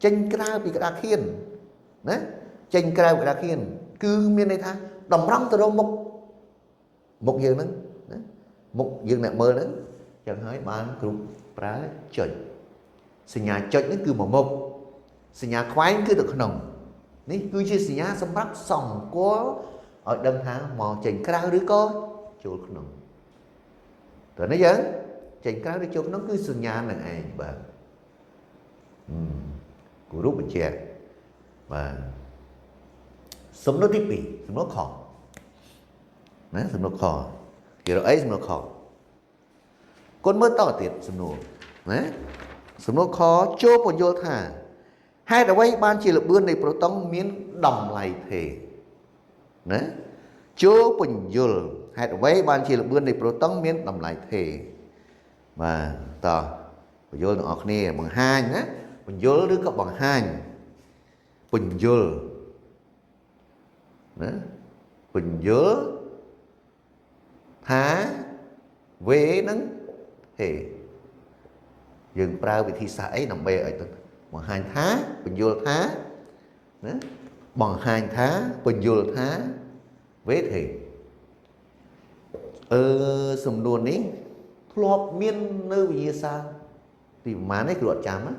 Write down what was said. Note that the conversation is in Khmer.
ចេញក្រៅពីក្តារខៀនណាចេញក្រៅក្តារខៀនគឺមានន័យថាតម្រង់ទៅរកមុខមុខយើងហ្នឹងណាមុខយើងអ្នកមើលហ្នឹងចឹងហើយបានគ្រូប្រើចុចសញ្ញាចុចហ្នឹងគឺមកមុខសញ្ញាខ្វែងគឺទៅក្នុងនេះគឺជាសញ្ញាសម្រាប់សម្គាល់ឲ្យដឹងថាមកចេញក្រៅឬក៏ចូលក្នុងតើនេះយើងចេញក្រៅឬចូលក្នុងគឺសញ្ញានឹងឯងបាទគូរូបបញ្ជាក់បាទសំណួរទី2សំណួរខណាសំណួរខគេរកអីសំណួរខកូនមើលតទៀតសំណួរណាសំណួរខចូលពន្យល់ថាហេតុអ្វីបានជាល្បឿននៃប្រូតុងមានតម្លៃថេណាចូលពន្យល់ហេតុអ្វីបានជាល្បឿននៃប្រូតុងមានតម្លៃថេបាទតោះពន្យល់ទាំងអស់គ្នាបង្ហាញណាពន្យល់ឬក៏បង្ហាញពន្យល់ណាពន្យល់ថា V នឹងថេយើងប្រើវិធីសាស្ត្រអីដើម្បីឲ្យទៅបង្ហាញថាពន្យល់ថាណាបង្ហាញថាពន្យល់ថា V ថេសំណួរនេះធ្លាប់មាននៅវិញ្ញាសាទីប្រហែលនេះគ្រូអត់ចាំណា